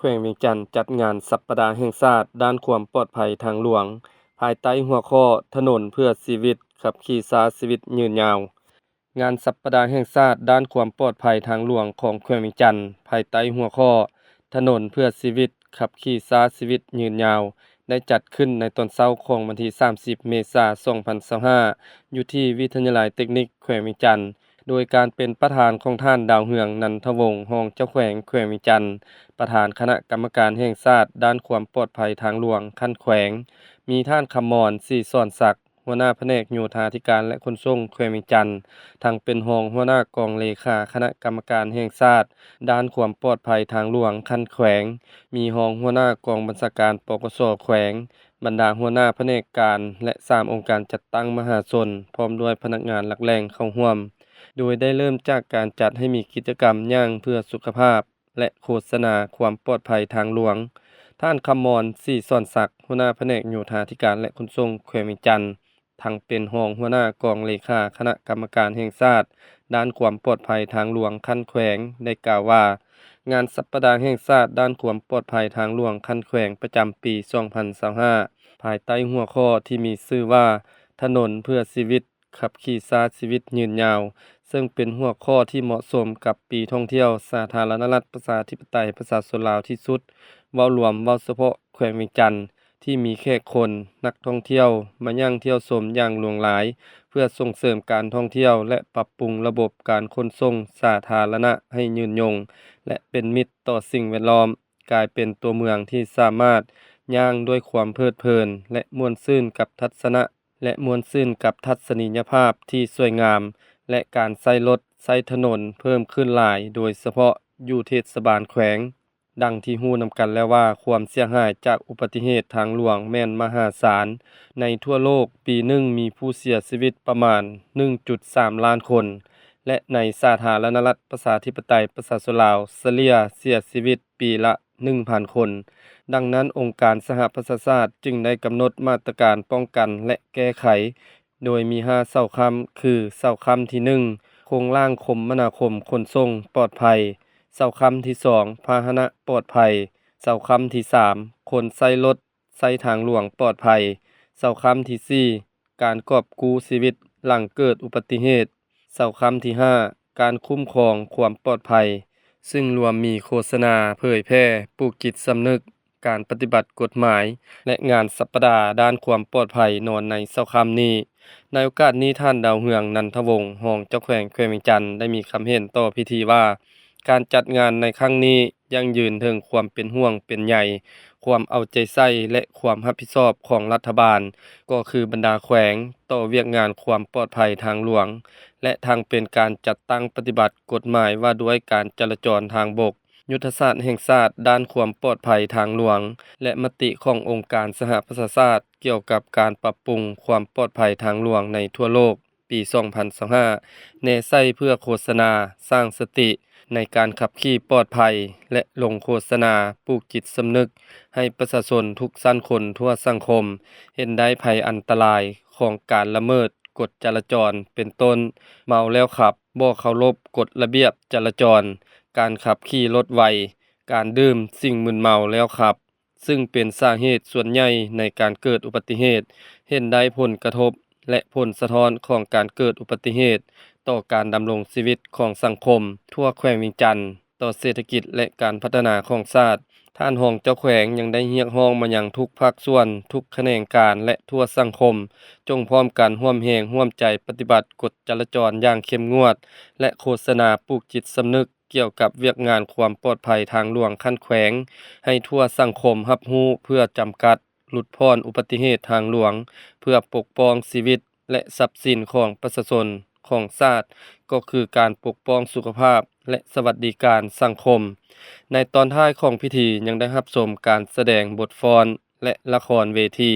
ແຂວງວຽງຈັນ ຈັດງານສັບປະດາແຫ່ງຊາດດ້ານຄວາມປອດໄພທາງຫຼວງ ພາຍໃຕ້ຫົວຂໍ້ ຖະໜົນເພື່ອຊີວິດ, ຂັບຂີ່ຊ້າ, ຊີວິດຍືນຍາວ. ງານສັບປະດາແຫ່ງຊາດດ້ານຄວາມປອດໄພທາງຫຼວງຂອງແຂວງວຽງຈັນ ພາຍໃຕ້ຫົວຂໍ້ ຖະໜົນເພື່ອຊີວິດ, ຂັບຂີ່ຊ້າ, ຊີວິດຍືນຍາວ ໄດ້ຈັດຂຶ້ນໃນຕອນເຊົ້າຂອງວັນທີສາມສິບ ເມສາ ສອງພັນຊາວຫ້າ ຢູ່ທີ່ວິທະຍາໄລເຕັກນິກແຂວງວຽງຈັນ ໂດຍການເປັນປະທານຂອງທ່ານ ດາວເຮືອງ ນັນທະວົງ ຮອງເຈົ້າແຂວງແຂວງວຽງຈັນ, ປະທານຄະນະກຳມະການແຫ່ງຊາດດ້ານຄວາມປອດໄພທາງຫຼວງຂັ້ນແຂວງ, ມີທ່ານ ຄຳມອນ ສີສອນສັກ ຫົວໜ້າພະແນກໂຍທາທິການ ແລະ ຂົນສົ່ງແຂວງວຽງຈັນ, ທັງເປັນຮອງຫົວໜ້າກອງເລຂາຄະນະກຳມະການແຫ່ງຊາດດ້ານຄວາມປອດໄພທາງຫຼວງຂັ້ນແຂວງ, ມີຮອງຫົວໜ້າກອງບັນຊາການ ປກສ ແຂວງ, ບັນດາຫົວໜ້າພະແນກການ ແລະ ສາມອົງການຈັດຕັ້ງມະຫາຊົນ ພ້ອມດ້ວຍພະນັກງານຫຼັກແຫຼ່ງເຂົ້າຮ່ວມ, ໂດຍໄດ້ເລີ່ມຈາກການຈັດໃຫ້ມີກິດຈະກຳຍ່າງເພື່ອສຸຂະພາບ ແລະ ໂຄສະນາຄວາມປອດໄພທາງຫຼວງ. ທ່ານ ຄຳມອນ ສີສອນສັກ ຫົວໜ້າພະແນກໂຍທາທິການ ແລະ ຂົນສົ່ງແຂວງວຽງຈັນ, ທັງເປັນຮອງຫົວໜ້າກອງເລຂາຄະນະກຳມະການແຫ່ງຊາດດ້ານຄວາມປອດໄພທາງຫຼວງຂັ້ນແຂວງ ໄດ້ກ່າວວ່າ ງານສັບປະດາແຫ່ງຊາດດ້ານຄວາມປອດໄພທາງຫຼວງຂັ້ນແຂວງປະຈຳປີສອງພັນຊາວຫ້າ ພາຍໃຕ້ຫົວຂໍ້ທີ່ມີຊື່ວ່າ ຖະໜົນເພື່ອຊີວິດ, ຂັບຂີ່ຊ້າ, ຊີວິດຍືນຍາວ, ເຊິ່ງເປັນຫົວຂໍ້ທີ່ເໝາະສົມກັບປີທ່ອງທ່ຽວສາທາລະນະລັດ ປະຊາທິປະໄຕ ປະຊາຊົນລາວທີ່ສຸດ. ເວົ້າລວມ, ເວົ້າສະເພາະແຂວງວຽງຈັນ ທີ່ມີແຂກຄົນ, ນັກທ່ອງທ່ຽວ ມາຍ່າງທ່ຽວຊົມຢ່າງຫຼວງຫຼາຍ ເພື່ອສົ່ງເສີມການທ່ອງທ່ຽວ ແລະ ປັບປຸງລະບົບການຂົນສົ່ງສາທາລະນະໃຫ້ຍືນຍົງ ແລະ ເປັນມິດຕໍ່ສິ່ງແວດລ້ອມ, ກາຍເປັນຕົວເມືອງທີ່ສາມາດຍ່າງດ້ວຍຄວາມເພີດເພີນ ແລະ ມ່ວນຊື່ນກັບທັດສະນະ ແລະ ມ່ວນຊື່ນກັບທັດສະນີຍະພາບທີ່ສວຍງາມ ແລະ ການໃຊ້ລົດໃຊ້ຖະໜົນເພີ່ມຂຶ້ນຫຼາຍ, ໂດຍສະເພາະຢູ່ເທດສະບານແຂວງ. ດັ່ງທີ່ຮູ້ນຳກັນແລ້ວວ່າ ຄວາມເສຍຫາຍຈາກອຸບັດຕິເຫດທາງຫຼວງແມ່ນມະຫາສານ. ໃນທົ່ວໂລກ, ປີໜຶ່ງມີຜູ້ເສຍຊີວິດປະມານໜຶ່ງຈຸດສາມລ້ານຄົນ ແລະ ໃນສາທາລະນະລັດ ປະຊາທິປະໄຕ ປະຊາຊົນລາວ ສະເລ່ຍເສຍຊີວິດປີລະໜຶ່ງພັນຄົນ. ດັ່ງນັ້ນ, ອົງການສະຫະປະຊາຊາດຈຶ່ງໄດ້ກຳນົດມາດຕະການປ້ອງກັນ ແລະ ແກ້ໄຂ ໂດຍມີຫ້າເສົາຄ້ຳ ຄື ເສົາຄ້ຳທີໜຶ່ງ ໂຄງລ່າງຄົມມະນາຄົມຂົນສົ່ງປອດໄພ, ເສົາຄ້ຳທີສອງ ພາຫະນະປອດໄພ, ເສົາຄ້ຳທີສາມ ຄົນໃຊ້ລົດໃຊ້ທາງຫຼວງປອດໄພ, ເສົາຄ້ຳທີສີ່ ການກອບກູ້ຊີວິດຫຼັງເກີດອຸບັດຕິເຫດ, ເສົາຄ້ຳທີຫ້າ ການຄຸ້ມຄອງຄວາມປອດໄພ, ຊຶ່ງລວມມີໂຄສະນາເຜີຍແຜ່, ປູກຈິດສຳນຶກ, ການປະຕິບັດກົດໝາຍ ແລະ ງານສັບປະດາດ້ານຄວາມປອດໄພນອນໃນເສົາຄ້ຳນີ້. ໃນໂອກາດນີ້, ທ່ານ ດາວເຮືອງ ນັນທະວົງ ຮອງເຈົ້າແຂວງແຂວງວຽງຈັນ ໄດ້ມີຄຳເຫັນຕໍ່ພິທີວ່າ ການຈັດງານໃນຄັ້ງນີ້ຢັ້ງຢືນເຖິງຄວາມເປັນຫ່ວງເປັນໃຍ, ຄວາມເອົາໃຈໃສ່ ແລະ ຄວາມຮັບຜິດຊອບຂອງລັດຖະບານ ກໍຄືບັນດາແຂວງ ຕໍ່ວຽກງານຄວາມປອດໄພທາງຫຼວງ ແລະ ທັງເປັນການຈັດຕັ້ງປະຕິບັດກົດໝາຍວ່າດ້ວຍການຈະລາຈອນທາງບົກ, ຍຸດທະສາດແຫ່ງຊາດດ້ານຄວາມປອດໄພທາງຫຼວງ ແລະ ມະຕິຂອງອົງການສະຫະປະຊາຊາດກ່ຽວກັບການປັບປຸງຄວາມປອດໄພທາງຫຼວງໃນທົ່ວໂລກ ປີສອງພັນຊາວຫ້າ ແນໃສ່ເພື່ອໂຄສະນາສ້າງສະຕິໃນການຂັບຂີ່ປອດໄພ ແລະ ລົງໂຄສະນາປູກຈິດສຳນຶກໃຫ້ປະຊາຊົນທຸກຊັ້ນຄົນທົ່ວສັງຄົມ ເຫັນໄດ້ໄພອັນຕະລາຍຂອງການລະເມີດກົດຈະລາຈອນ ເປັນຕົ້ນ ເມົາແລ້ວຂັບ, ບໍ່ເຄົາລົບກົດລະບຽບຈະລາຈອນ, ການຂັບຂີ່ລົດໄວ, ການດື່ມສິ່ງມຶນເມົາແລ້ວຂັບ ຊຶ່ງເປັນສາເຫດສ່ວນໃຫຍ່ໃນການເກີດອຸບັດຕິເຫດ, ເຫັນໄດ້ຜົນກະທົບ ແລະ ຜົນສະທ້ອນຂອງການເກີດອຸບັດຕິເຫດຕໍ່ການດຳລົງຊີວິດຂອງສັງຄົມທົ່ວແຂວງວຽງຈັນ, ຕໍ່ເສດຖະກິດ ແລະ ການພັດທະນາຂອງຊາດ. ທ່ານຮອງເຈົ້າແຂວງຍັງໄດ້ຮຽກຮ້ອງມາຍັງທຸກພາກສ່ວນ, ທຸກຂະແໜງການ ແລະ ທົ່ວສັງຄົມ, ຈົ່ງພ້ອມກັນຮ່ວມແຮງຮ່ວມໃຈປະຕິບັດກົດຈະລາຈອນຢ່າງເຂັ້ມງວດ ແລະ ໂຄສະນາປູກຈິດສຳນຶກ ກ່ຽວກັບວຽກງານຄວາມປອດໄພທາງຫຼວງຂັ້ນແຂວງ ໃຫ້ທົ່ວສັງຄົມຮັບຮູ້ ເພື່ອຈຳກັດ, ຫຼຸດຜ່ອນອຸບັດຕິເຫດທາງຫຼວງ, ເພື່ອປົກປ້ອງຊີວິດ ແລະ ຊັບສິນຂອງປະຊາຊົນຂອງຊາດ, ກໍຄືການປົກປ້ອງສຸຂະພາບ ແລະ ສະຫວັດດີການສັງຄົມ. ໃນຕອນທ້າຍຂອງພິທີ ຍັງໄດ້ຮັບຊົມການສະແດງບົດຟ້ອນ ແລະ ລະຄອນເວທີ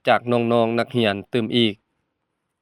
ຈາກນ້ອງໆນັກຮຽນຕື່ມອີກ.